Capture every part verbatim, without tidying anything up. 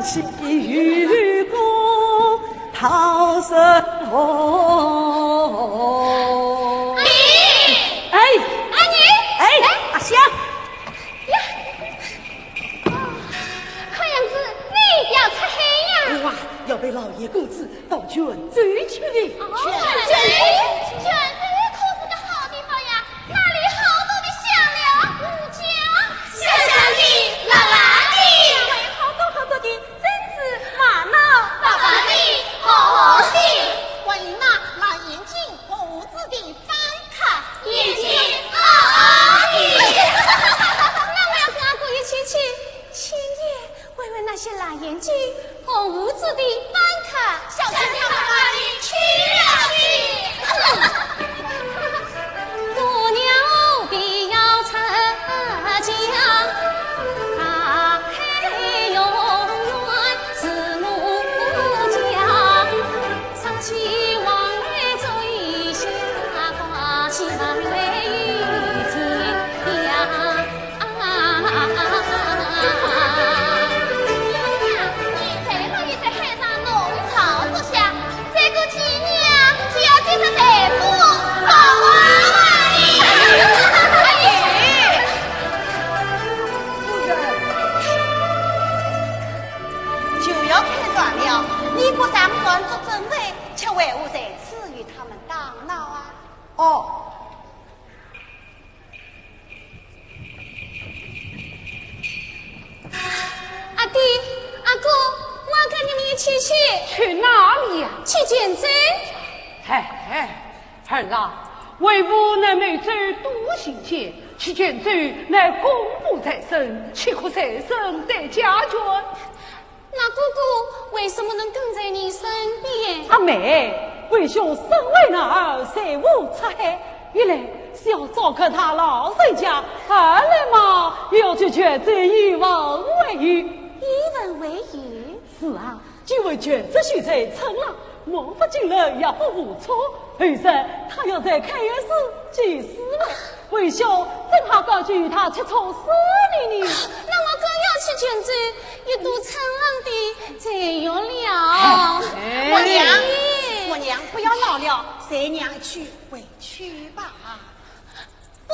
哎，哎，阿娘，哎，哎，阿香。呀，哦，看样子你要出海呀？我啊，要陪老爷公子到泉州去的。哦，泉州，泉州可是个好地方呀。 那里好多的香料、胡椒。小香的、辣辣的。还有好多好多的珍珠玛瑙。白白的、红红的。还有那蓝眼睛、红胡子的方太。眼睛凹凹的。那我要跟阿哥一起去。青叶 问问那些蓝眼睛、红胡子的方太。小青要把你去了去。鸵鸟的要出家，大海永远是我家。上起王来做一下，挂起王来一件呀。 啊，你再落雨在海上弄潮作下，再过几年就要变成水母，好玩了。哎呀，夫人，就要开船了，你不上船做准备，却为何在此与他们打闹啊？哦， 阿爹，阿哥，我要跟你们一起去。去哪里呀？去泉州。哎，哎，儿啊，为父乃梅州都行监，去泉州乃公务在身，岂可随身带家眷？ 那哥哥为什么能跟在你身边？阿妹，为兄身为男儿，随父出海，一来是要照看他老人家，二来嘛，也要去泉州以文为友。以文为友？是啊，今为泉州秀才称郎， 望夫金楼也不无错，后日他要在开元寺祭祀了。为兄正好赶去与他吃茶事礼呢。那我更要去泉州，一睹称郎的才有了。哎，默娘，哎，默娘，不要闹了，随娘去回去吧。 不，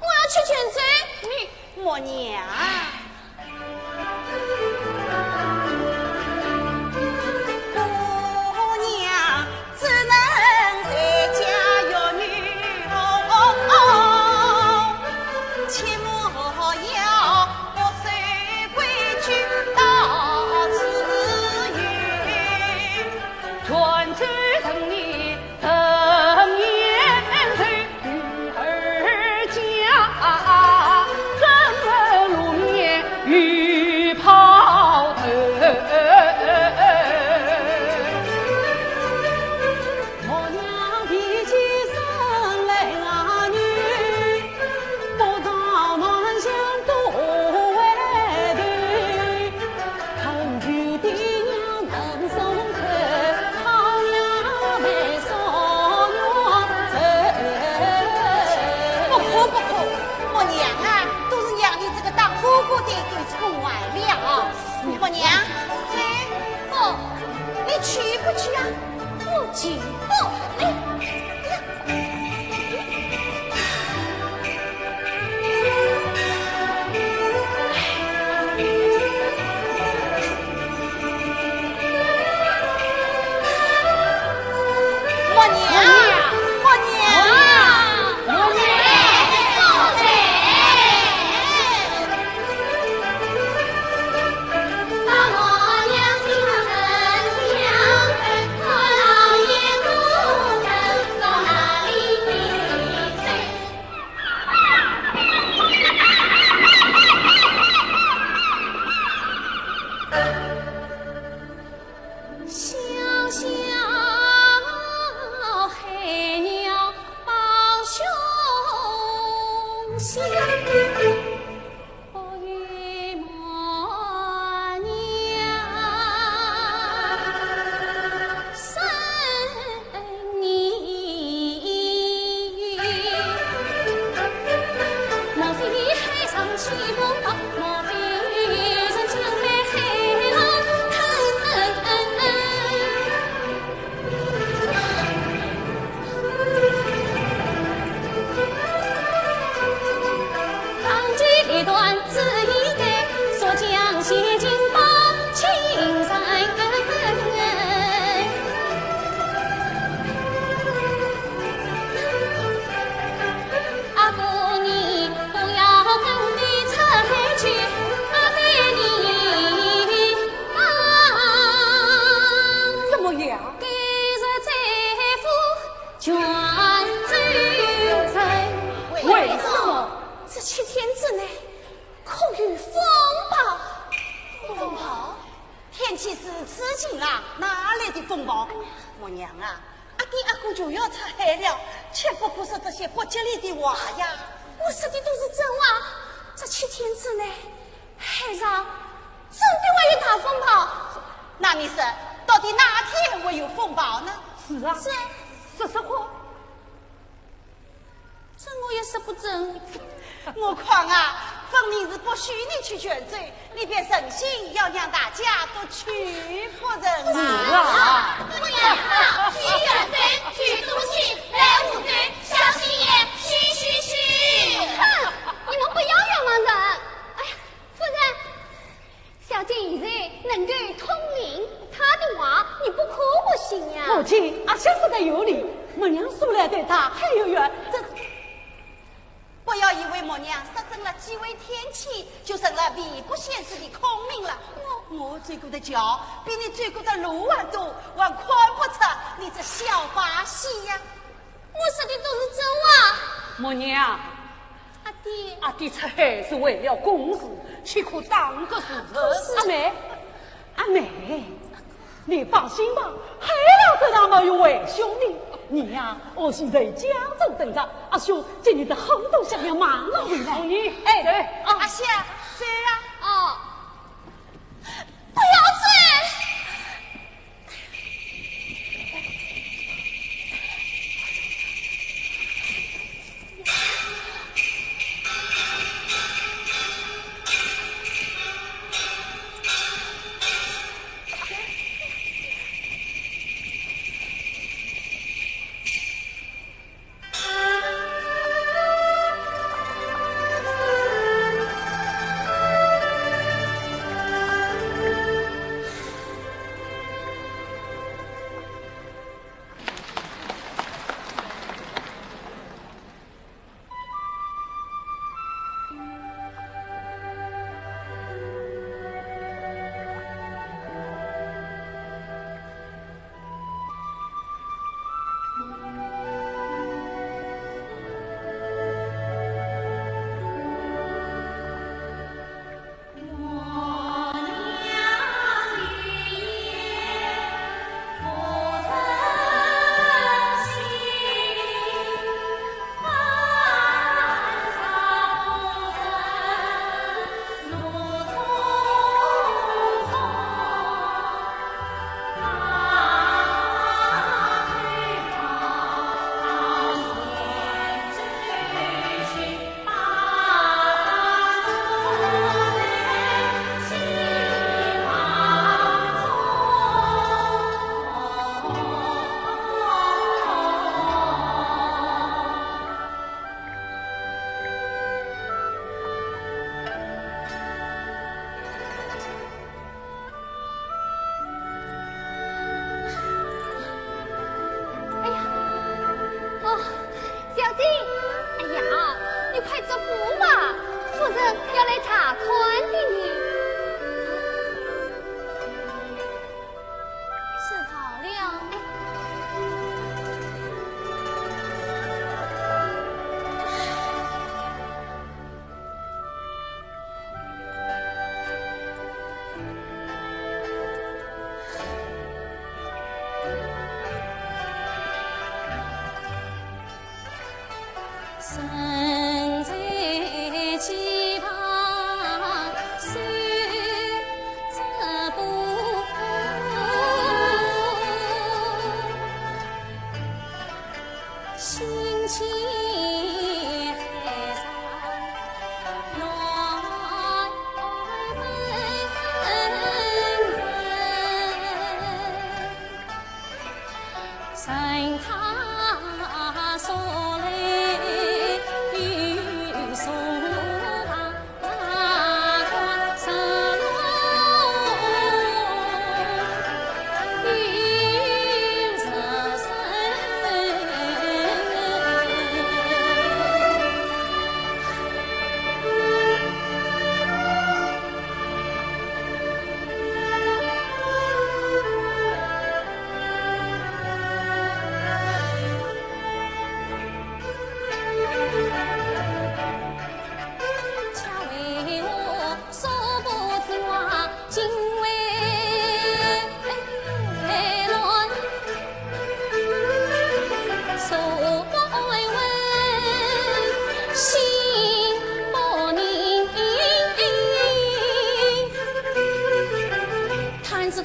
我要去泉州。你，默娘。默娘只能在家育女哦，切莫要不守规矩到此一游。泉州城里 人言说女儿家，怎么路面有跑头？默娘提起身来啊，女 不到南墙多回头，看见爹娘能松口，好娘为少娘愁。不哭不哭，默娘啊，都是让你这个当哥哥的给宠坏了。默娘，走，不，你去不去啊？不去，不，你，哎呀。 默娘，默娘。小小海鸟抱胸下，不与默娘生疑。莫非海上起风暴，莫非人江被海浪天气如此晴朗，哪来的风暴？哎呀，默娘啊，阿爹阿哥就要出海了，切不可说这些不吉利的话呀。我说的都是真话，这七天之内，海上真的会有大风暴。那你说，到底哪天会有风暴呢？是啊，是，说说看。 这我也说不准。我看啊，分明是不许你去泉州，你便诚心要让大家都去不成嘛。是啊。不然啊，去泉州，去都溪，来湖州，小心眼，嘘嘘嘘。哼，你们不要冤枉人。哎呀，夫人， 小姐现在能够通灵，她的话你不可不信呀。母亲，阿香说的有理，默娘素来对她很有缘，这……不要以为默娘说准了几回天气，就成了未卜先知的孔明了。我，我走过的桥，比你走过的路还多，还看不出你这小把戏呀。我说的都是真话。默娘， 阿爹。阿爹出海是为了公事，岂可耽搁事头？阿妹，阿妹，你放心吧，海老头他没有为兄弟。你呀，我是在家中等着，阿兄接你的后头向了忙了回来。哎，对，啊，阿香，走啊。哦。不要走！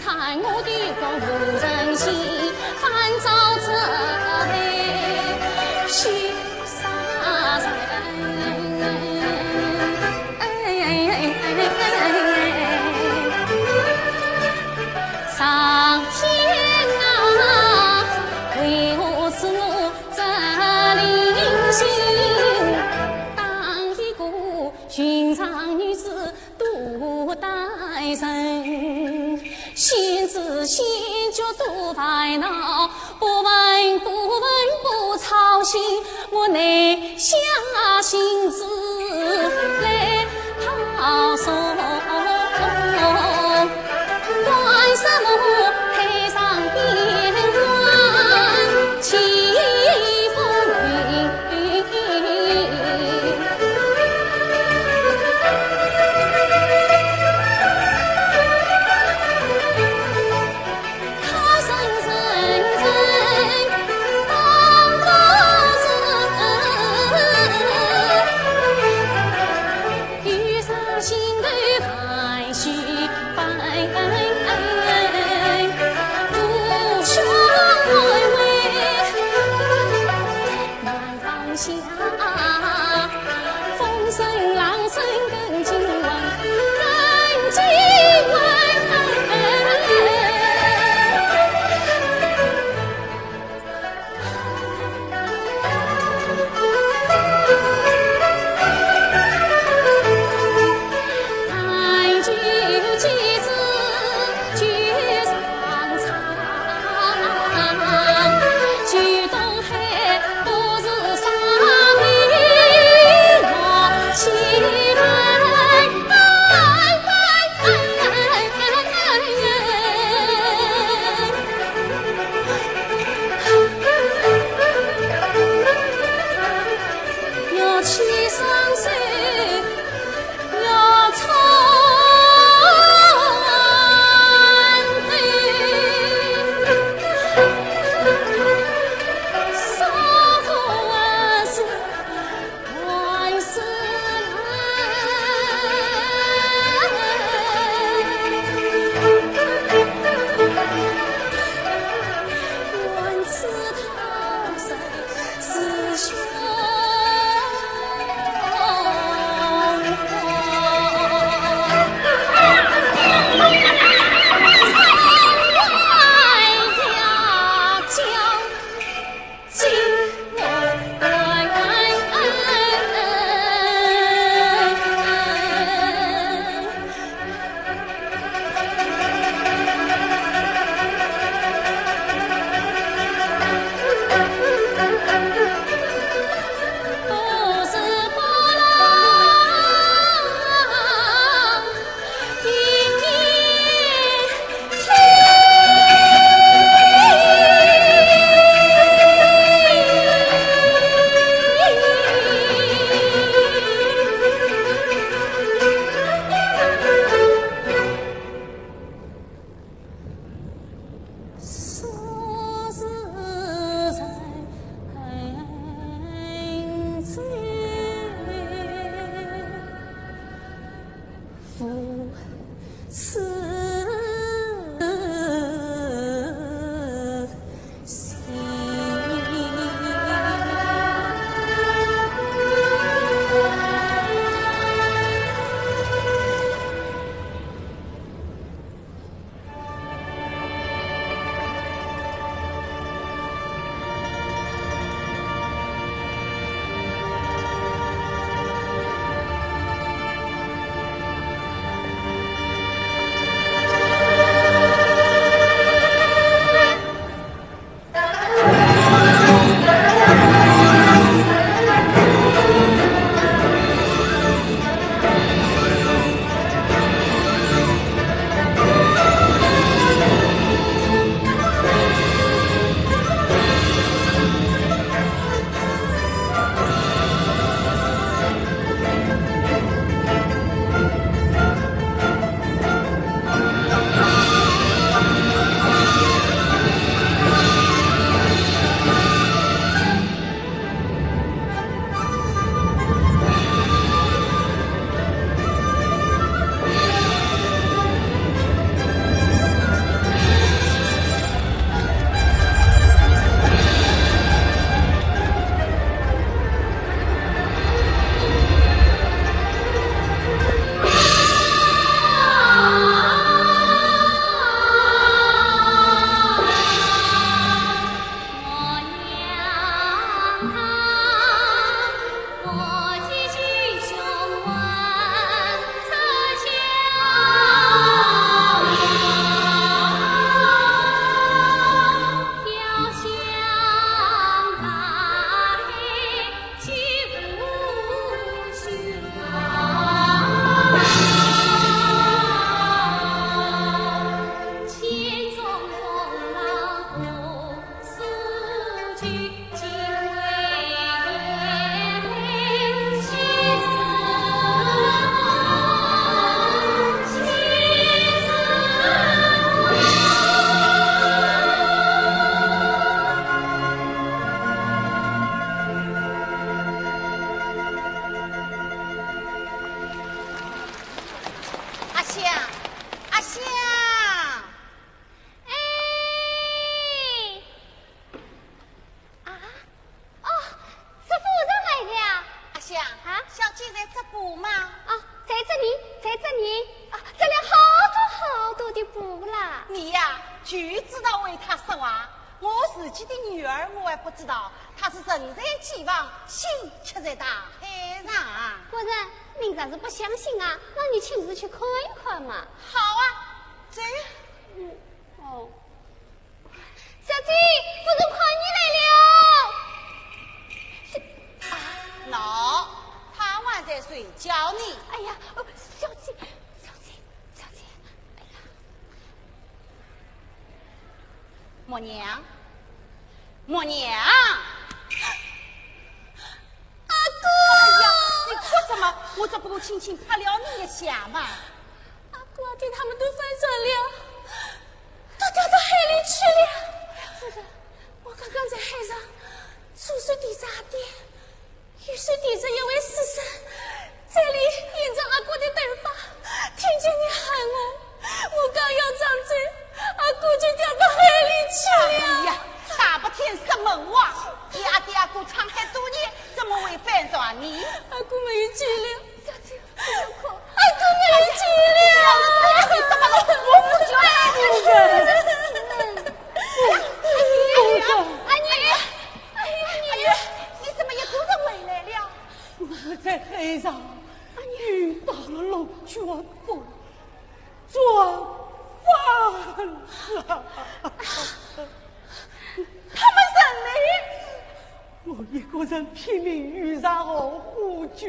看我的国父人心，反照这位许山人。哎，上天啊，为何使我这灵性？当一个寻常女子 多待人，心思心就多烦恼，不问不问不操心，我耐下性子来逃脱。管什么配上边关起风云。你呀，就知道为他说话。我自己的女儿，我还不知道，她是人在机房，心却在大海上。夫人，您若是不相信啊，那你亲自去看一看嘛。好啊，走。嗯，哦。小姐，夫人看你来了。啊，喏，她还在睡觉呢。哎呀，呃，小姐，小姐，小姐，哎呀。 默娘，默娘。阿哥！哎呀，你哭什么？我只不过轻轻拍了你一下嘛。阿哥，阿爹他们都翻船了，都掉到海里去了。夫人，我刚刚在海上出水提着阿爹， 于是提着一位书生，嘴里念着阿哥的头发，听见你喊我，我刚要张嘴，阿哥就掉到海里去了。哎呀，大白天说梦话，你阿爹阿哥沧海多年，怎么会翻船呢？阿哥没有救了。小姐，不要哭。阿哥没有救了。我不救了。夫人，夫人。阿娘，哎呀，阿娘，你怎么一个人回来了？ 我在海上遇到了龙卷风，船翻了。他们人呢？我一个人拼命游上岸呼救，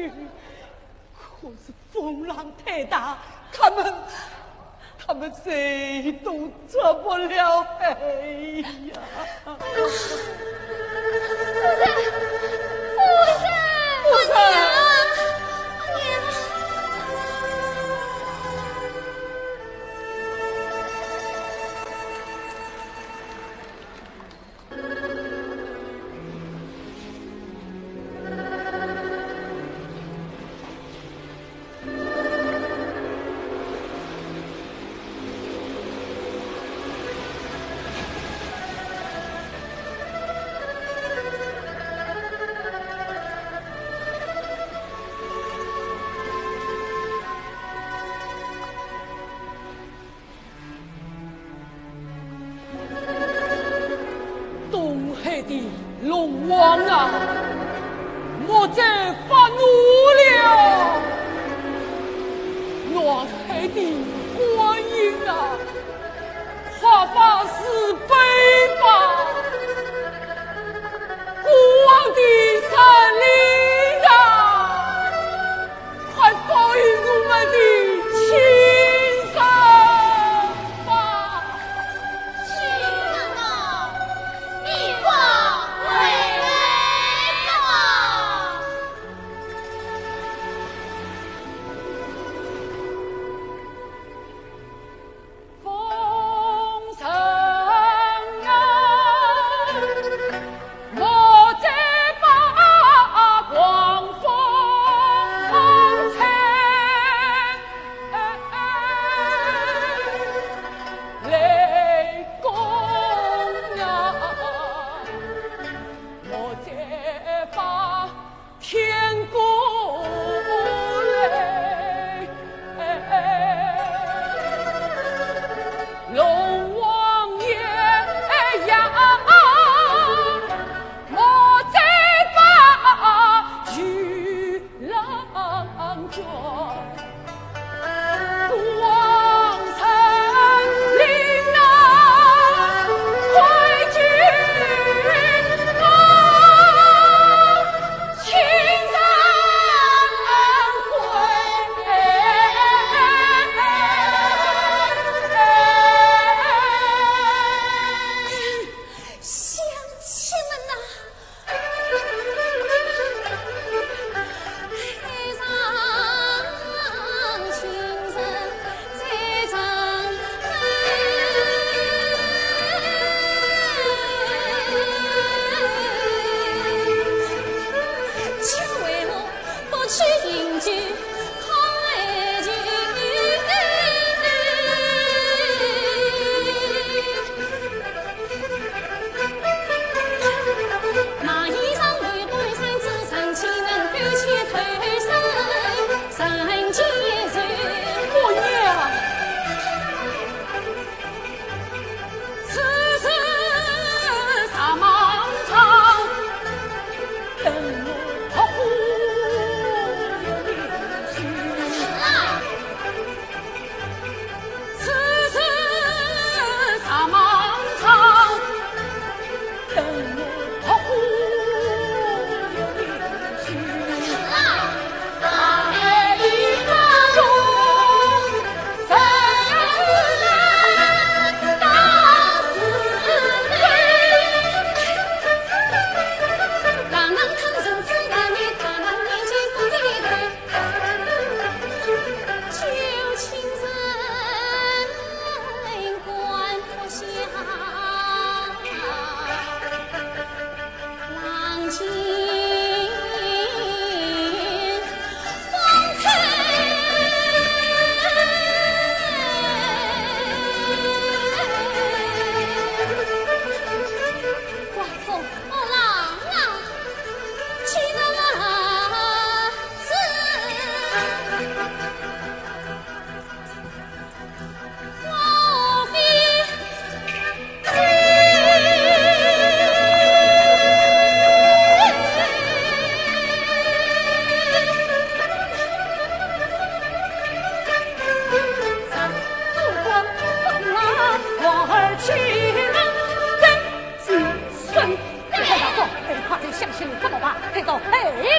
可是风浪太大，他们，他们谁都出不了海呀。 夫人，夫人，夫人！阿娘，阿娘。 东海的龙王啊，莫再发怒了！南海的观音啊，快发慈悲吧！孤王的神灵啊， 快保佑我们的亲人吧！亲人啊，你快回来吧！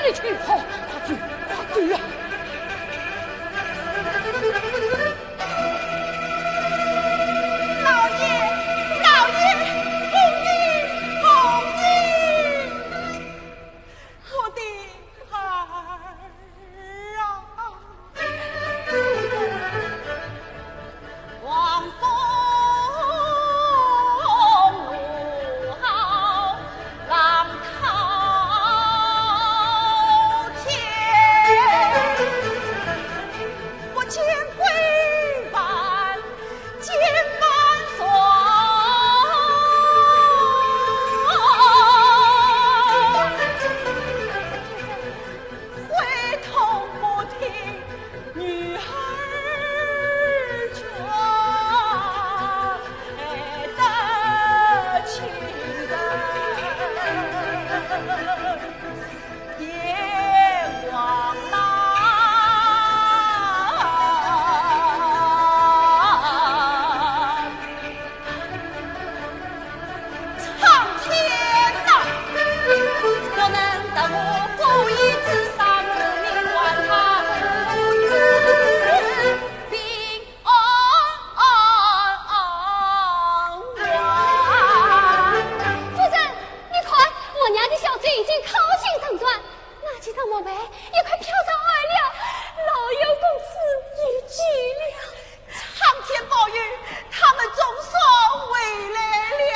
你去跑，快去，快去啊！老爷，老爷，红衣，红衣，我的儿啊！夫人，你看，我娘的小嘴已经靠近城墙，那几张墓碑也快飘上来了，老爷公子有救了。苍天保佑，他们总算回来了。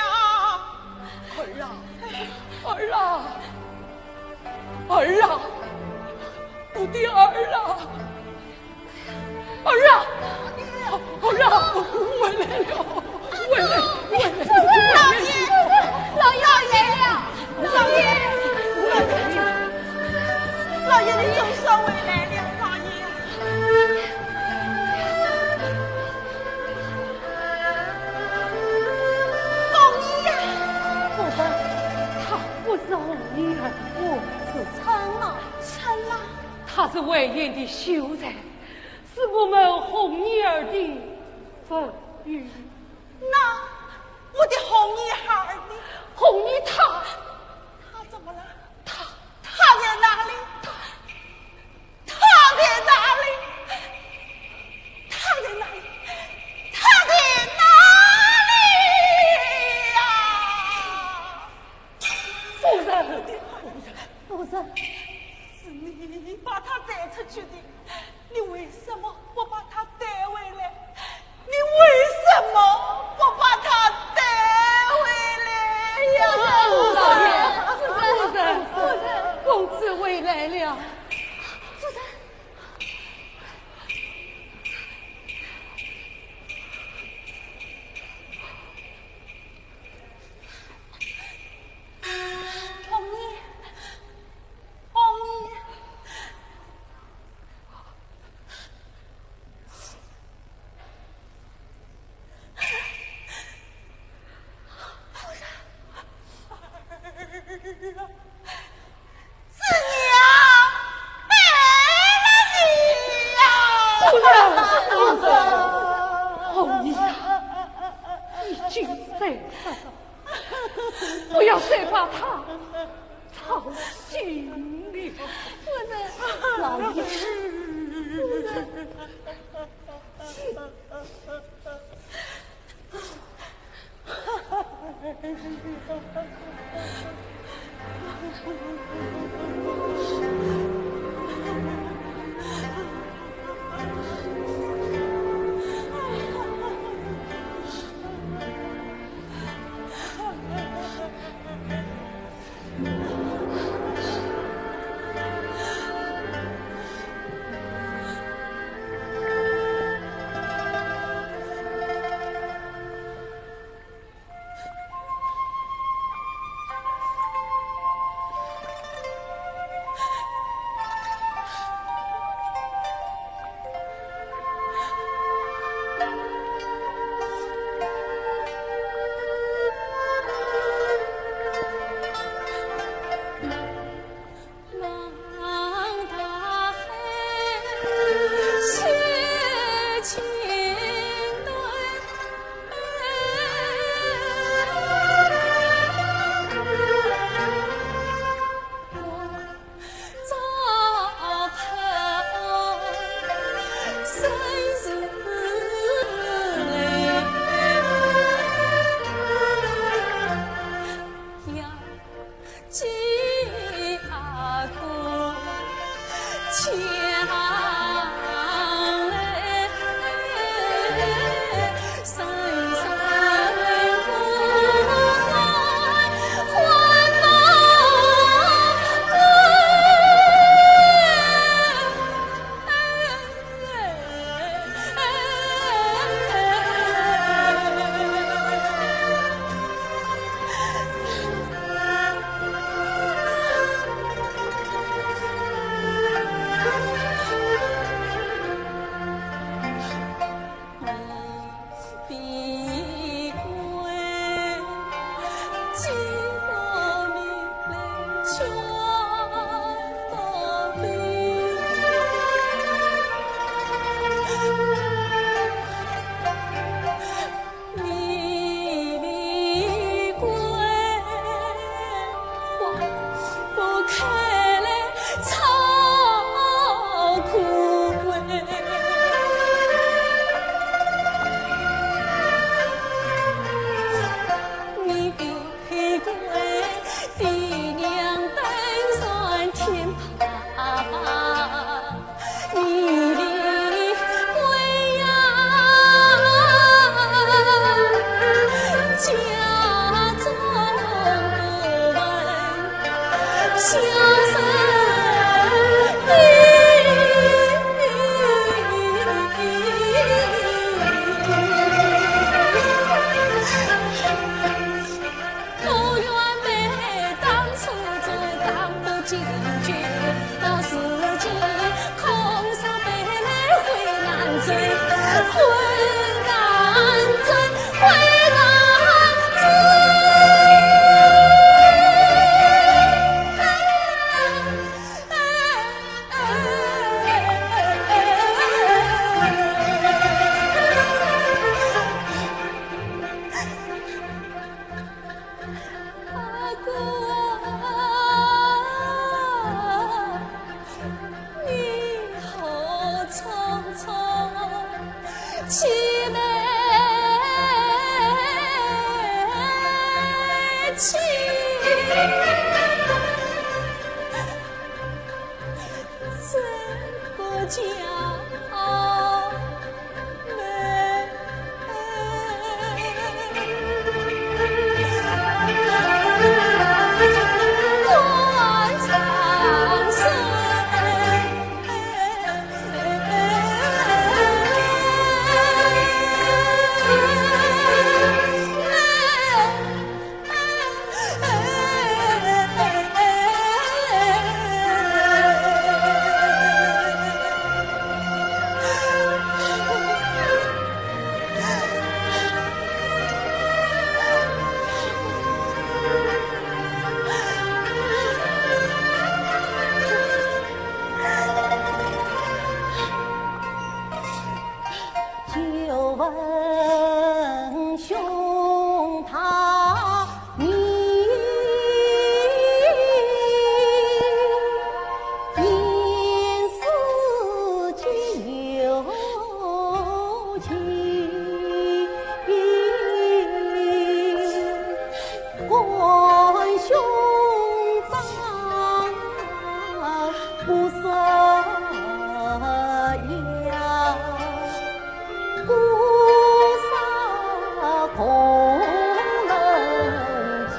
儿啊，儿啊，儿啊，我的儿啊！ 儿啊，儿啊，回来了，回来，回来，老爷，老爷回来了，老爷，老爷，你总算回来了，老爷。红衣呀！夫人，她不是红衣儿，我是春郎。春郎？她是魏延的秀才。 是我们红衣儿的朋友。那我的红衣孩儿呢？红衣他，他怎么了？他，他在哪里？他，他在哪里？他在哪里？他在哪里呀？夫人，夫人，夫人，是你把他带出去的。 你为什么不把他带回来？你为什么不把他带回来呀？夫人，夫人，夫人，公子回来了。夫人。红衣，红衣。 是娘背了你呀！夫人，夫人，红衣啊，你已经死了，不要再把他操心了。夫人，老爷，夫人。就问兄他名，言师舅情。 关兄长不识呀，孤山共人情。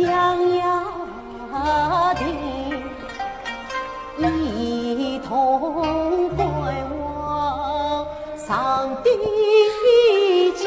相邀定，一同归往上帝境。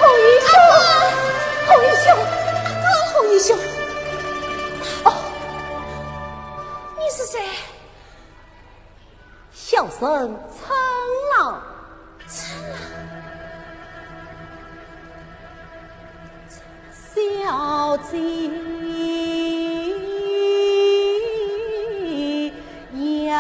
侯爷兄，侯爷兄，侯爷兄。哦，你是谁？小生陈郎。陈郎。小姐呀。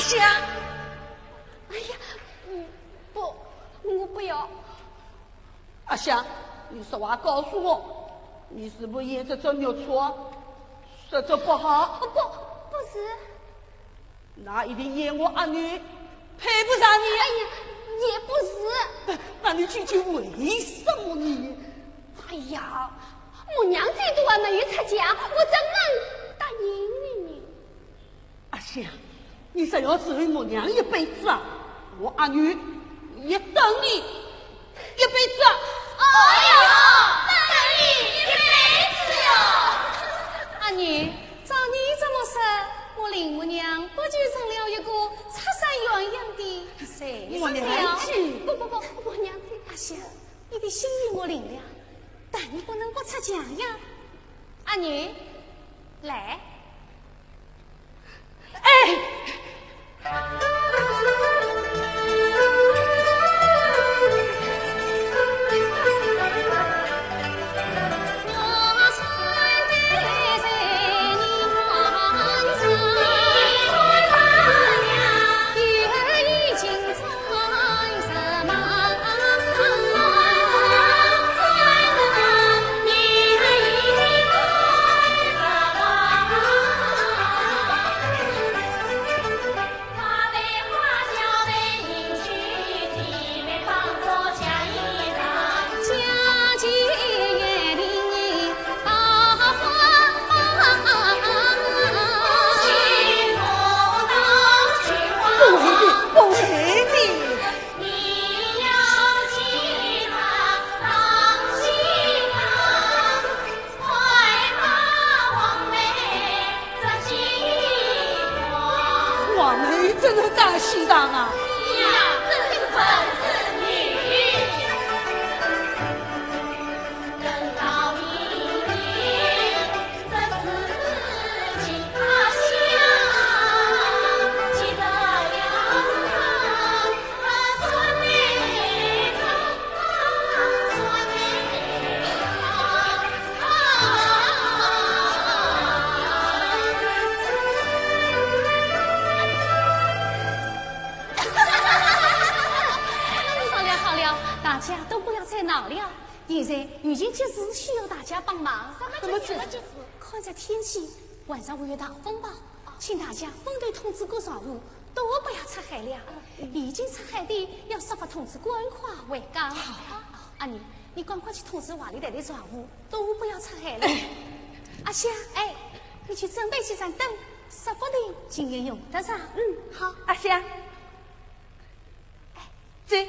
香。哎呀，嗯，不，我不要。阿香，你实话告诉我，你是不是演这只玉钏啊？说这不好。哦，不，不是。那一定演我阿女配不上你。哎呀，也不是。那你究竟为什么呢？哎呀，木娘姐都还没有出嫁，我怎能答应你呢？ 阿香，你只要伺候木娘一辈子啊，我阿女也等你一辈子啊。哎呦，等你一辈子哟！阿女，照你这么说，我林木娘不就成了一个拆散鸳鸯的谁木娘子了？姐。不不不，木娘姐。阿香，你的心意我领了，但你不能不出嫁呀。阿女，来。 哎。不会的，不会的。王妹怎能打喜糖啊？ 好了好了，大家都不要再闹了。现在玉琴急事需要大家帮忙。什么急事？什么急事？看这天气，晚上会有大风暴，请大家分头通知各船户，都不要出海了。已经出海的要设法通知赶快回港。好。阿女，你赶快去通知外头的船户，都不要出海了。阿香，哎，你去准备几盏灯，说不定今夜用得上。嗯，好。阿香，哎，这。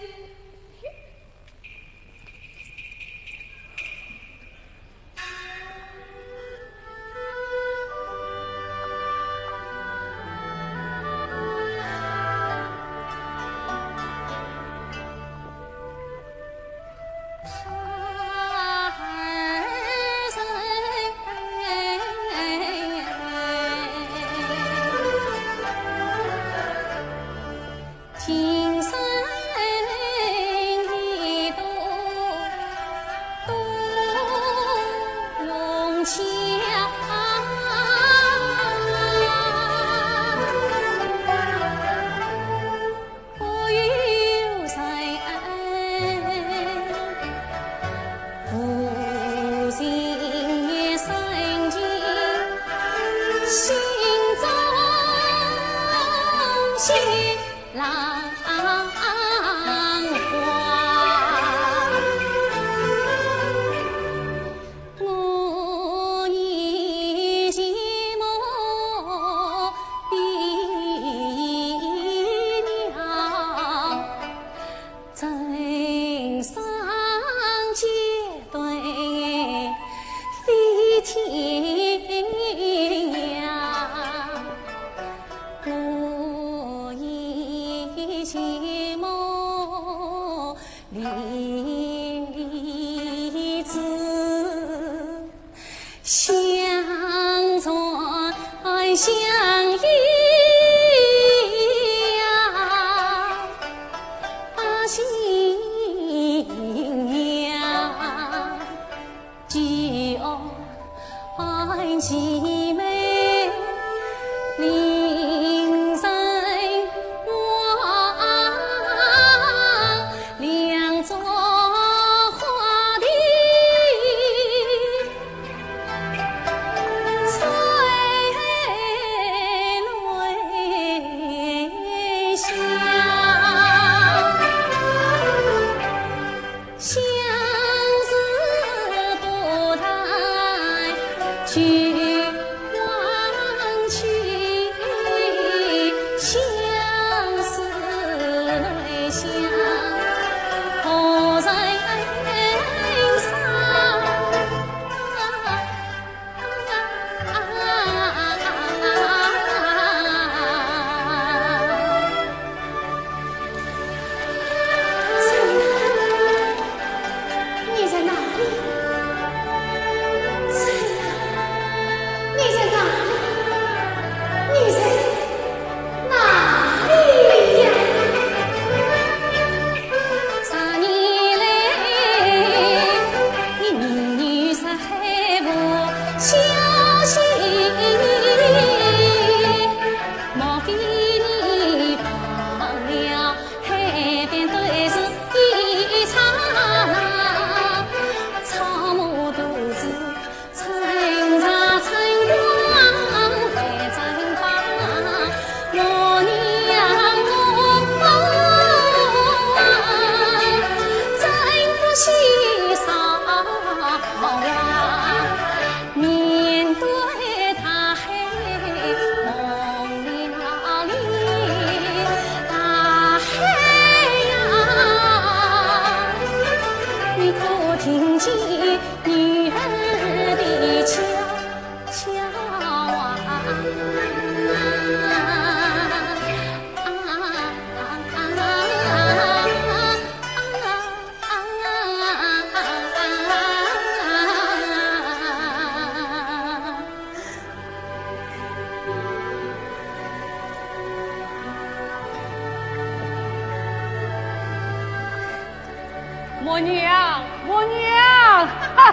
母娘，母娘。阿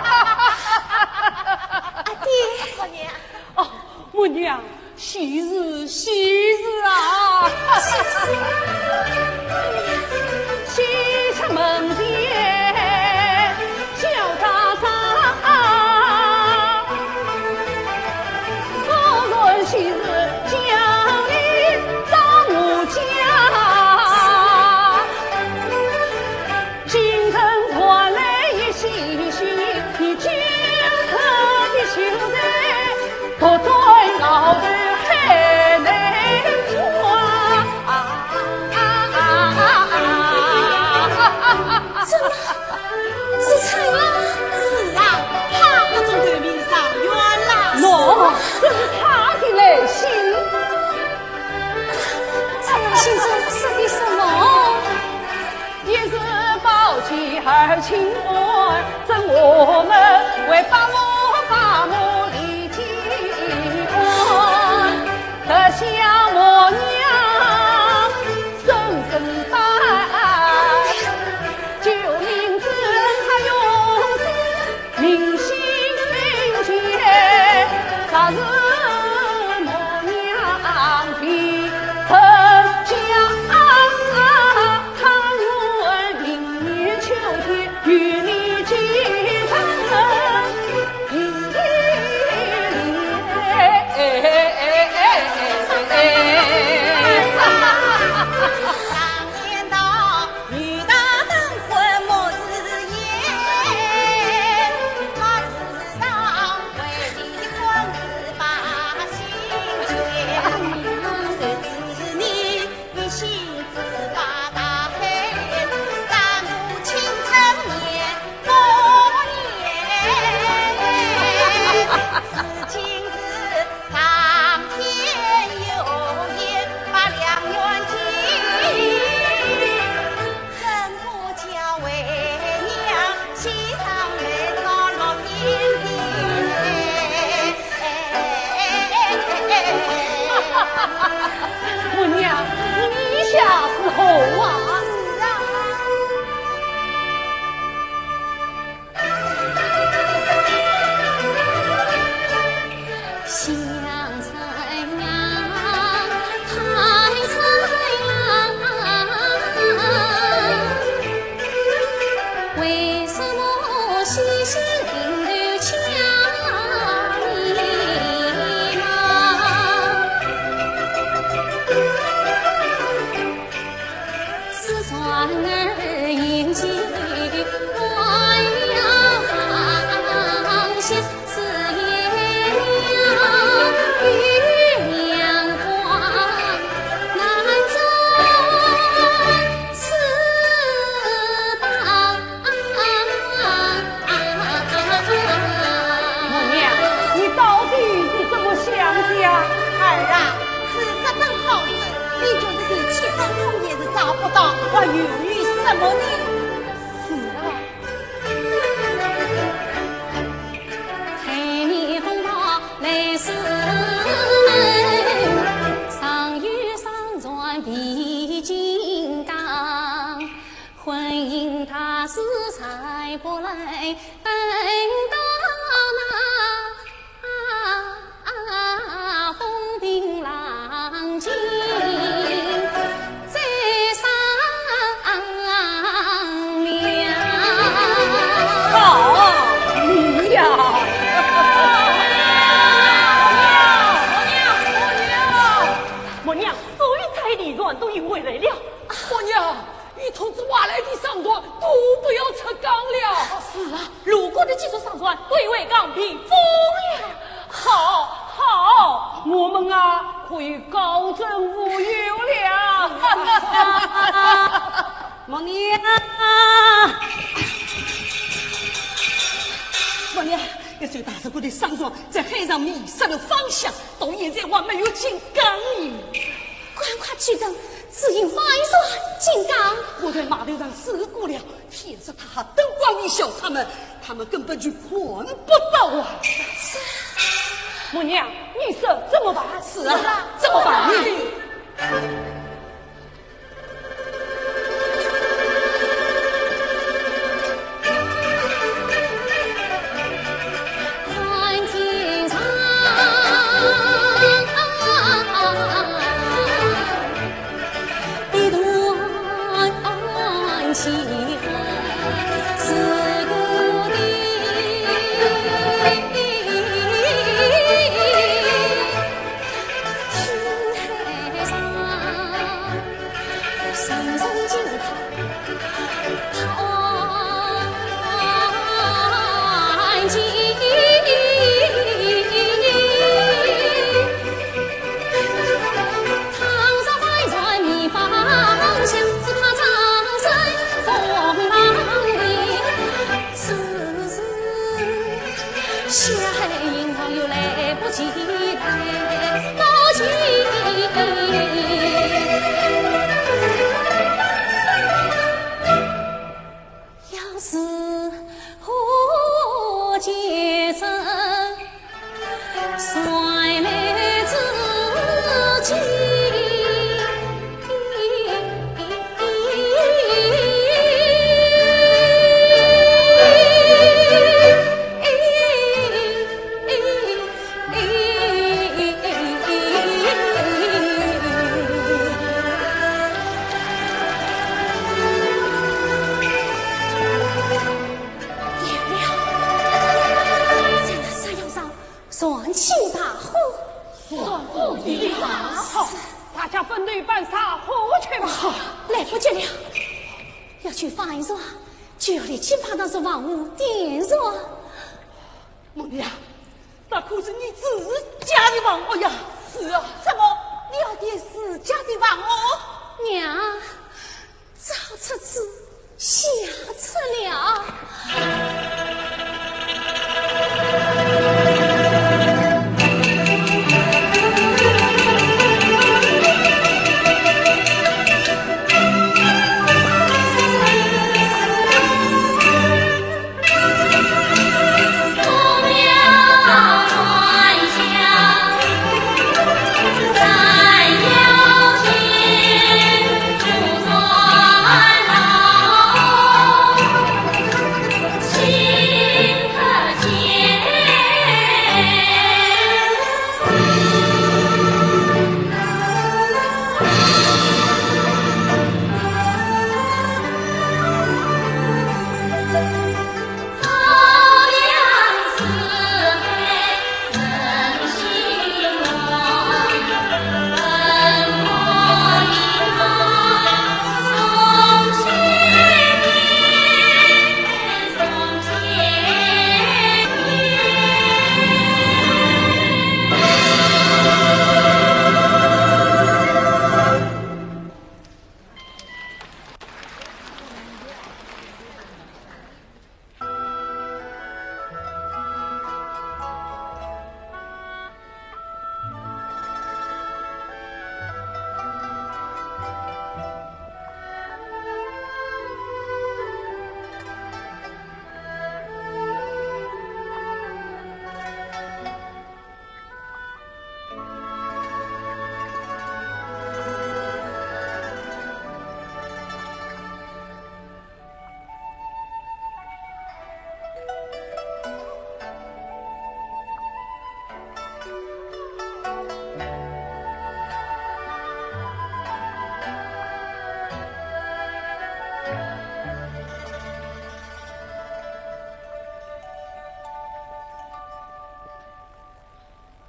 爹。母娘。哦，母娘，喜事，喜事啊！喜事。喜出门前叫打仗，果然喜事叫你到我家。 今日传来一喜讯，你救他的秀才，独在高头海内啊。怎么？是成了？是啊，他不中头名状元了。喏，这是他的来信。这封信中说的什么？ 一日宝剑而清欢，赠我们为八路八马的金冠。特下母娘生生拜，救命之恩他永世 铭心铭记，若是母娘比得上，他愿明年秋天与你结成连理。常言道， 女大当婚莫自言，她时常为你官司把心结。谁知你一心只把大海，耽误青春年华年。如今是 上天有眼，把良缘尽，怎不叫为娘喜上眉梢落点点？母娘，你意下是何话？是啊。 母娘，你到底是怎么想的呀？儿啊，是这等好事，你就是提起本宫也是找不到，还犹豫什么呢？是啊。好，你呀！母娘，母娘，母娘，所有差役都已回来了。母娘， 与同知划来的商船都不要出港了。是啊，路过的几艘商船都已回港避风了。好，好，我们啊，可以高枕无忧了。母娘，母娘，一艘大日本的商船在海上迷失了方向，到现在还没有进港呢。赶快去等，只因帆船进港。我在码头上试过了，天色太黑，灯光一消，他们，他们根本就看不到啊。母娘，你说怎么办？是啊，怎么办呢？去搬柴火去吧。好，来不及了，要去翻一转，就要立即把那只王屋点着。梦女啊，那可是你自家的房屋呀。是啊。怎么，你要点自家的房屋？娘， 这出子下出了。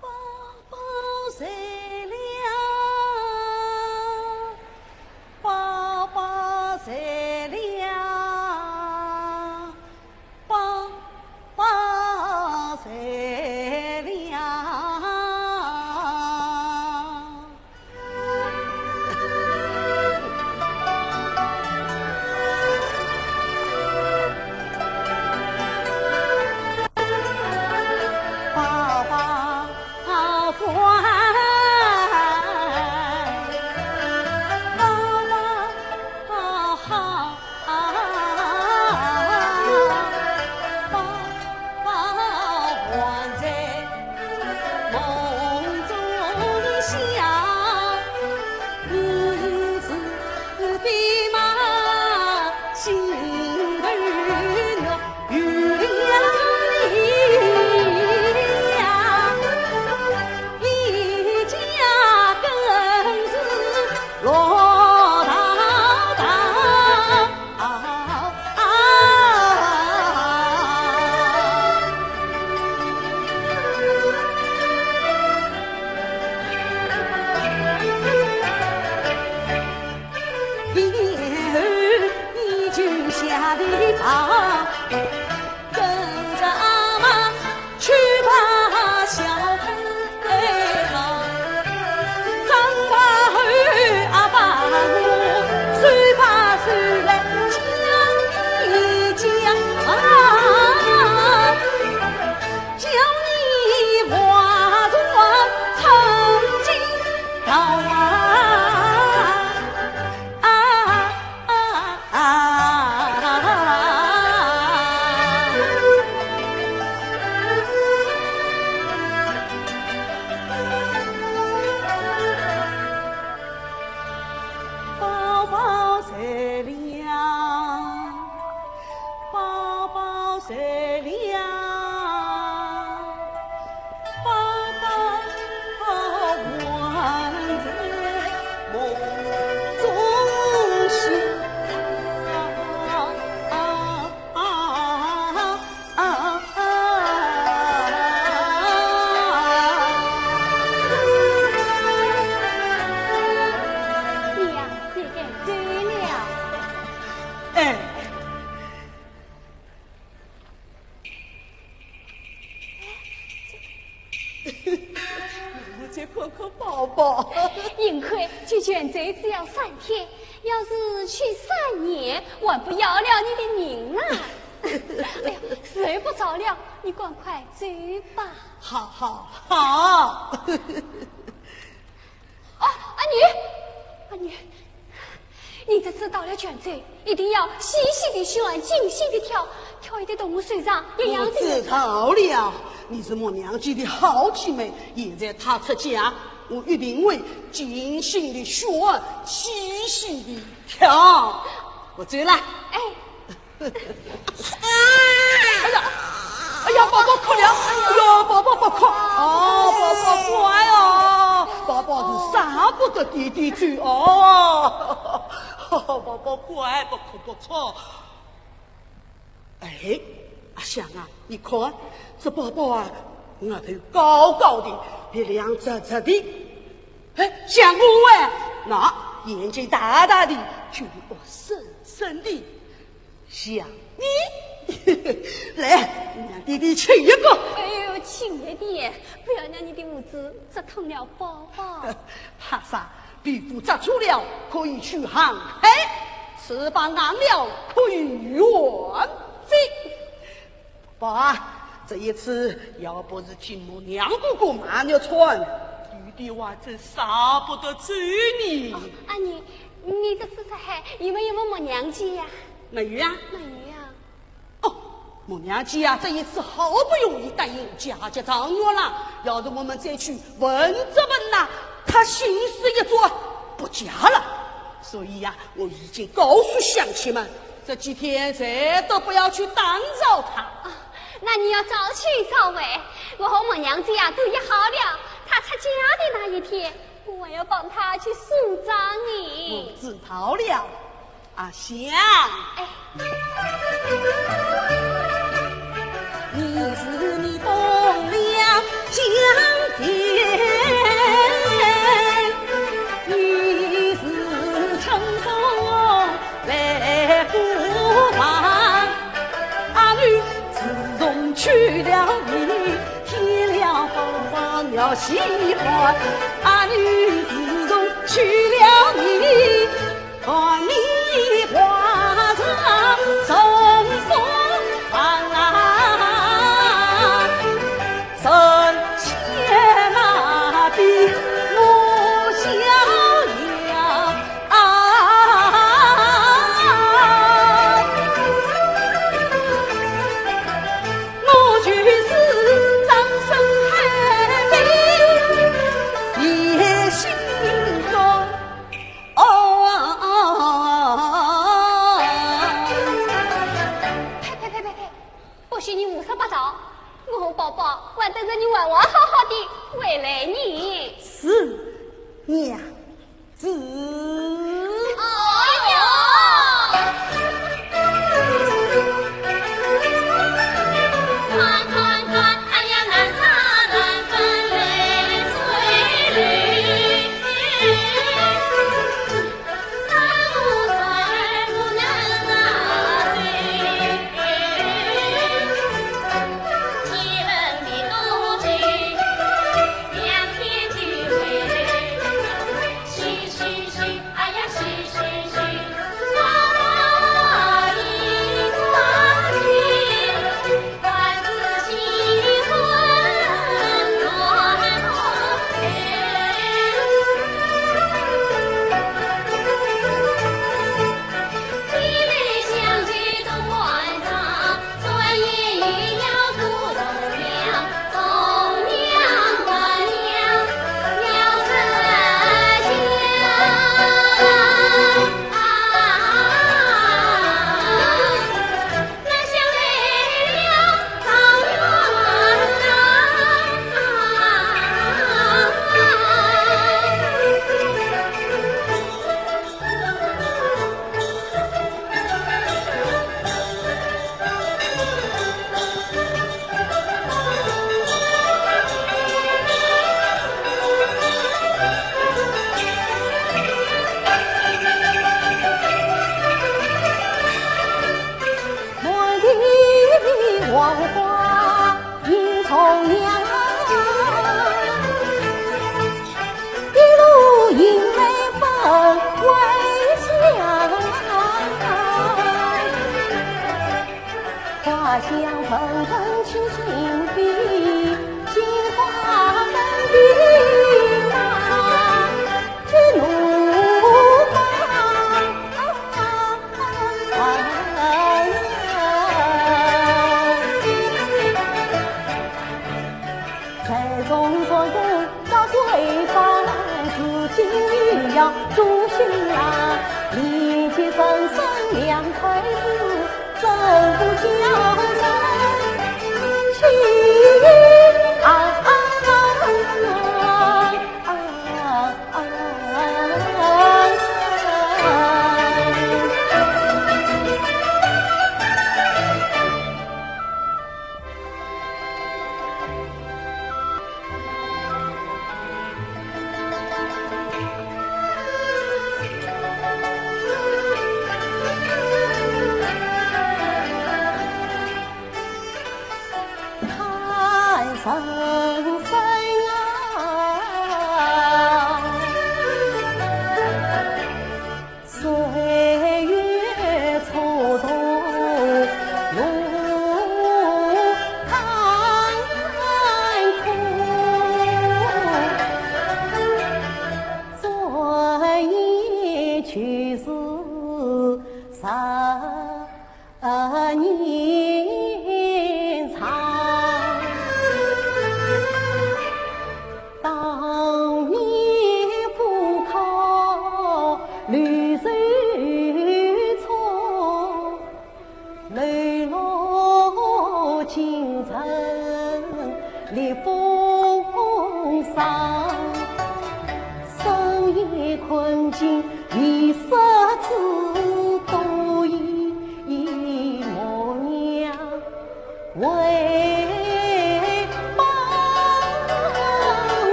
宝宝睡了，宝宝睡了，宝宝睡了。 宝宝睡了，宝宝睡了，宝宝还在梦中醒。去泉州只要三天，要是去三年，还不要了你的命啊！哎呀，睡不着了，你赶快走吧。好，好，好。哦，阿女，阿女，你这次到了泉州，一定要细细地选，精心地挑，挑一点动物身上，样样精。我知道了，你是莫娘姐的好姐妹，现在她出嫁，我一定会精心地选，细细地挑。我走了。哎。哎呀，哎呀，宝宝哭了！哎呀，宝宝不哭，哦，宝宝乖哦，宝宝是舍不得爹爹走哦。宝宝乖，不哭不哭。哎，阿香啊，你看，这宝宝啊，额头高高的，鼻梁直直的，哎，像我哎，那眼睛大大的，嘴巴深深的，像你。来，让爹爹亲一个。哎呦，亲爹爹，不要让你的胡子扎痛了宝宝。怕啥？皮肤扎粗了可以去航海，翅膀硬了可以远飞。宝啊，这一次要不是听我娘姑姑马玉川，爹爹还真舍不得走呢。哦，阿娘，你这次出海有没有问我娘姐呀？没有啊。没有啊。哦，我娘姐啊，这一次好不容易答应嫁给状元了，要是我们再去问这问那，她心思一转，不嫁了。所以呀，我已经告诉乡亲们，这几天谁都不要去打扰她。啊，那你要早去早回。我和我娘姐啊都约好了，她出嫁的那一天，我还要帮她去送葬呢。我知道了。 阿香。哎。你是你风凉江边，你是春风万古浪。阿女自从娶了你，添了宝宝了喜欢。阿女自从娶了你， 看你花容春风啊，人间那比我逍遥啊。我就是长生海边也心动。 哦。呸呸呸呸呸！不许你胡说八道！我和宝宝还等着你完完好好的回来呢。是，娘子。哎呦！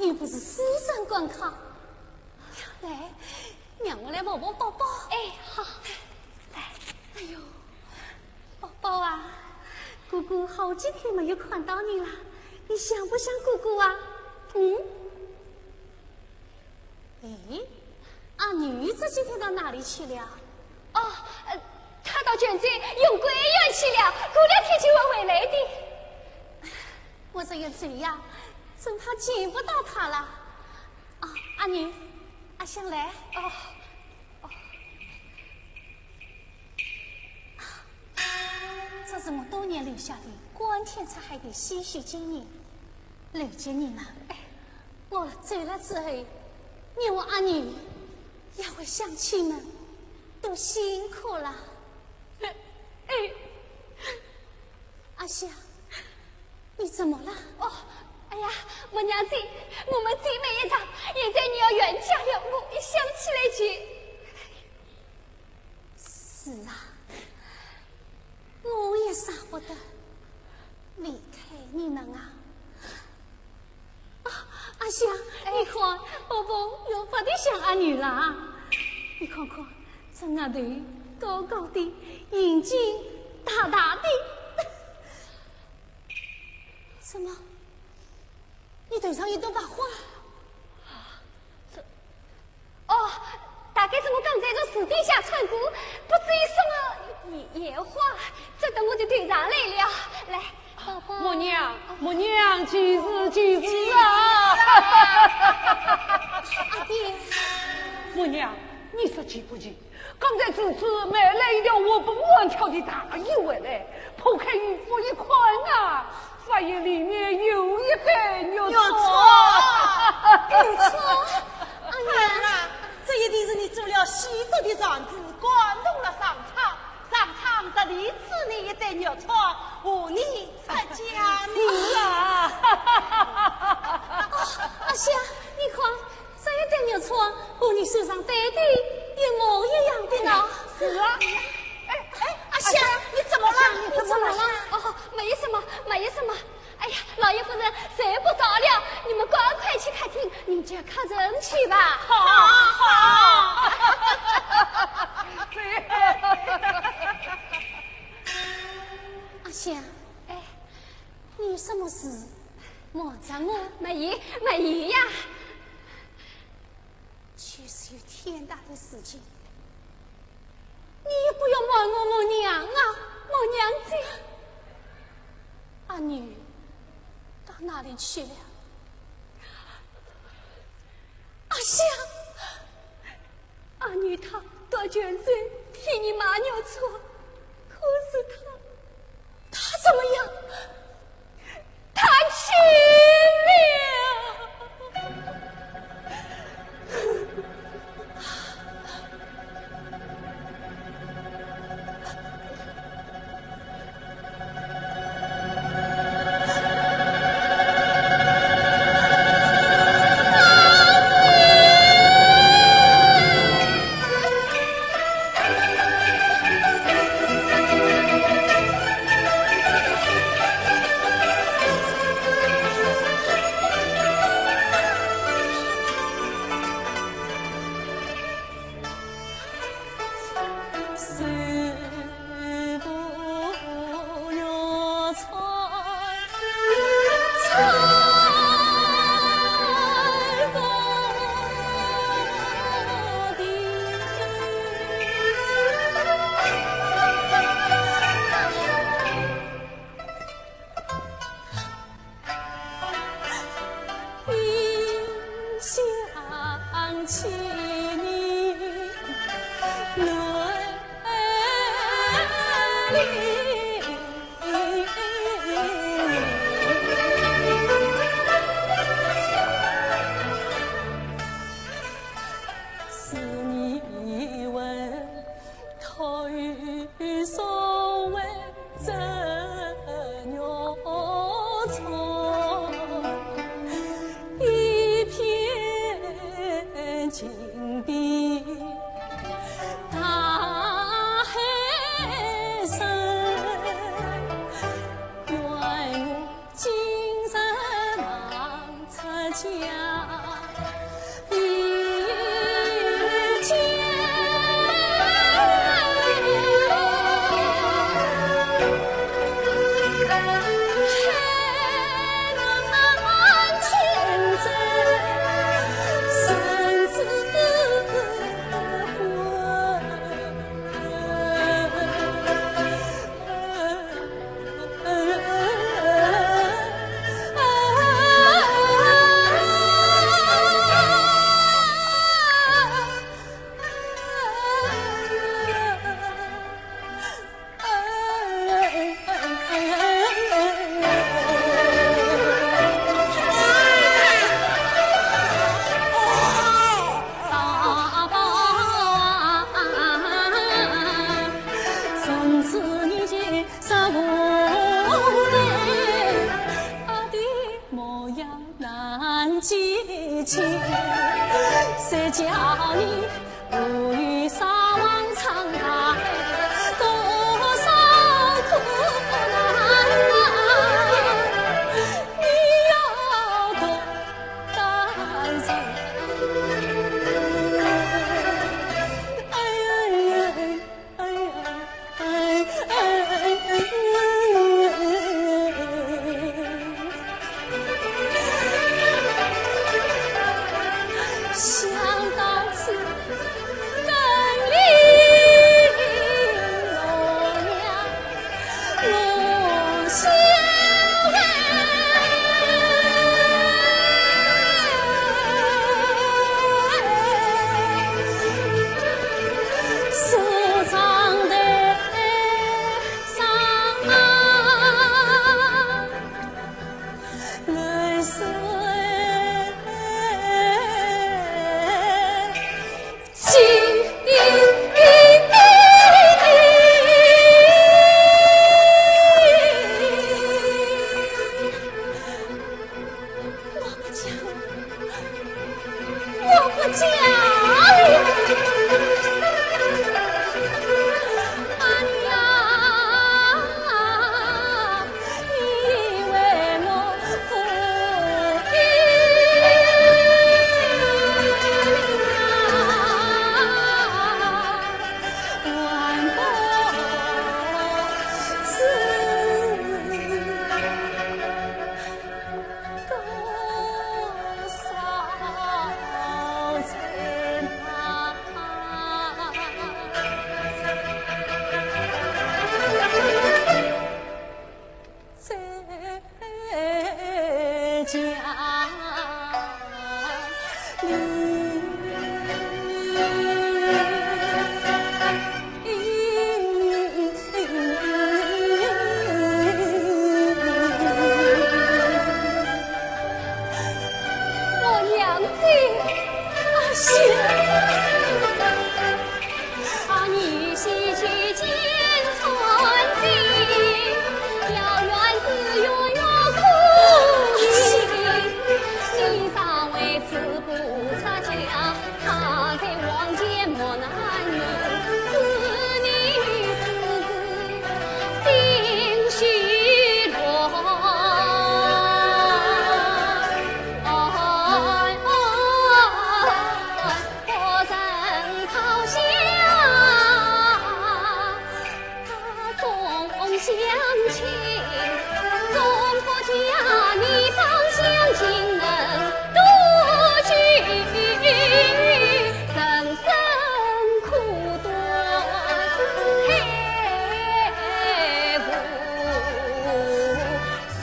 你不是私人官考？来，让我来摸摸宝宝。哎，好。来，哎呦，宝宝啊，姑姑好几天没有看到你了，你想不想姑姑啊？嗯？哎，阿女这几天到哪里去了？哦，呃，她到泉州游官园去了，过两天就会回来的。我这一走呀，真怕见不到她了。啊，阿女，阿香来。哦，哦。这是我多年留下的光天化日的稀世珍品，留给你们。哎，我走了之后，你我阿女也会想起你们，多辛苦了。哎，阿香，你怎么了？哦，哎呀，母娘子，我们姊妹一场，现在你要冤家了，我一想起来就……是啊，我也舍不得离开你们啊。啊，阿香，哎。你看，宝宝越发的像阿女了啊。你看看，这额头高高的，眼睛大大的。什么？你头上有朵白花？啊，这……哦，大概是我刚才从树顶下穿过，不知有什么野……野花，这到我的头上来了。来，宝宝。母娘，母娘，奇事，奇事啊！阿爹。母娘，你说奇不奇？刚才侄子买来一条活蹦乱跳的大鱼回来，剖开鱼腹一看啊，发现里面有一对玉钏。玉钏？玉钏？哎呀，这一定是你做了许多的善事，感动了上苍，上苍特地赐你一对玉钏，和你出家呢。是啊。哦，阿香，你看，这一对玉钏和你手上戴的一模一样的呢。是啊。哎，哎，阿香，你怎么了？你怎么了？哦，没什么，没什么。哎呀，老爷夫人，睡不着了，你们赶快去客厅迎接客人去吧。好，好。阿香，哎，你有什么事瞒着我？没有，没有呀。就是有天大的事情，你也不要瞒我母娘啊，母娘子。阿女到哪里去了？阿香，阿女她到泉州替你买玉钏，可是她……她怎么样？她去了。情，谁叫你不与撒网唱大海，多少苦难啊，你要多担待。哎呀呀！ 哎呀，哎，哎，哎，哎，哎。想到此，更令我娘，我想哎。 我不嫁了。啊，你呀，你为我负心啊，万不辞。 多少春啊，在家里。 我娘子，阿香。啊，你喜去见传情，遥远是月月苦情，你尚未知不察觉。 他在望见我难忍，思你思思心绪乱。哦，哦，哦，何人抛下大中乡亲，总不见你芳香尽能独居，人生苦短，太无情。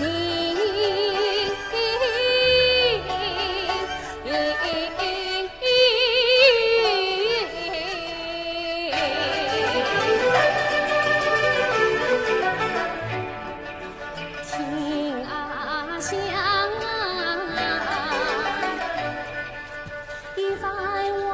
听阿香一番话。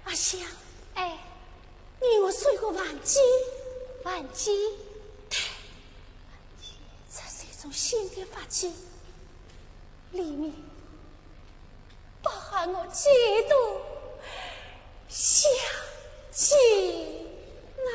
阿香，哎，你我睡过饭几？饭几？对，这是一种新的法器，里面 包含我几多香气呐。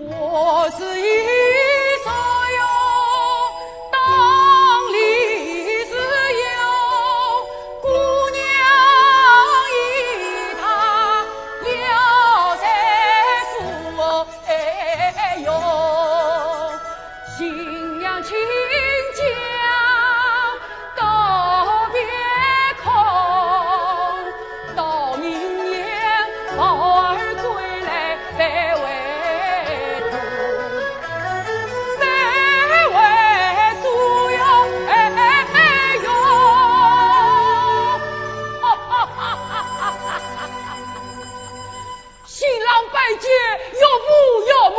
我是一首哟，当里是有，姑娘与他聊在树哎哟，新娘亲家告别空。 到明年宝儿归来拜为祖，拜为祖哟，哎哎哎哟！哈哈哈哈哈哈！新郎拜见岳父岳母。